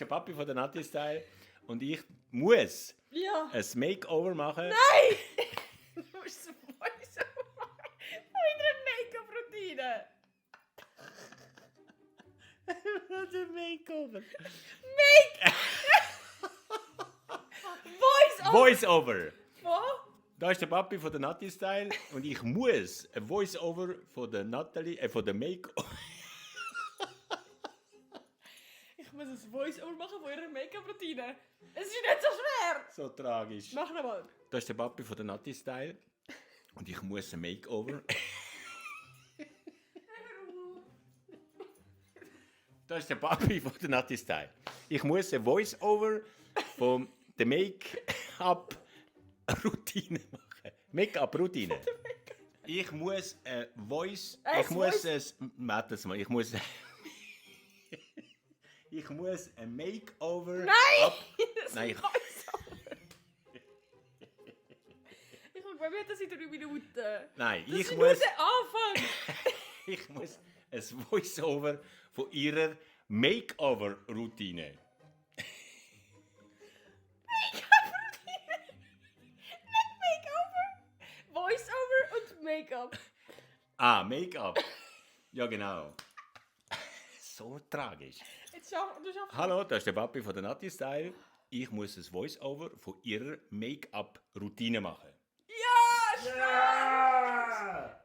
der Papi von der Nati Style und ich muss Ja. ein Makeover machen. Nein! Du musst ein Voice-Over machen von deiner Make-up-Routine. Was ein Makeover? Voice-Over! Voice-Over. Wo? Da ist der Papi von der Nati Style und ich muss ein Voice-Over von der Natalie, von der Makeover. Ich muss ein Voice-Over machen von ihrer Make-up-Routine. Es ist nicht so schwer. So tragisch. Mach nochmal. Da ist der Papi von der Nati Style und ich muss ein Makeover. Da ist der Papi von der Nati Style. Ich muss ein Voice-Over von der Make-up-Routine machen. Make-up-Routine. Ich muss ein Voice... Ich muss es... Warte mal, ich muss... Ich muss ein Makeover... Nein! Nein, ich... Ich habe gemeint, das sind 3 Minuten. Nein, Das ich ist muss... nur der Anfang. Ich muss ein Voice-Over von ihrer Makeover-Routine. Voice-Over und Make-up. Ah, Make-up. Ja, genau. So tragisch. Jetzt du schaffst Hallo, das ist der Papi von der Nati Style. Ich muss ein Voice-Over von ihrer Make-up-Routine machen. Ja, stark!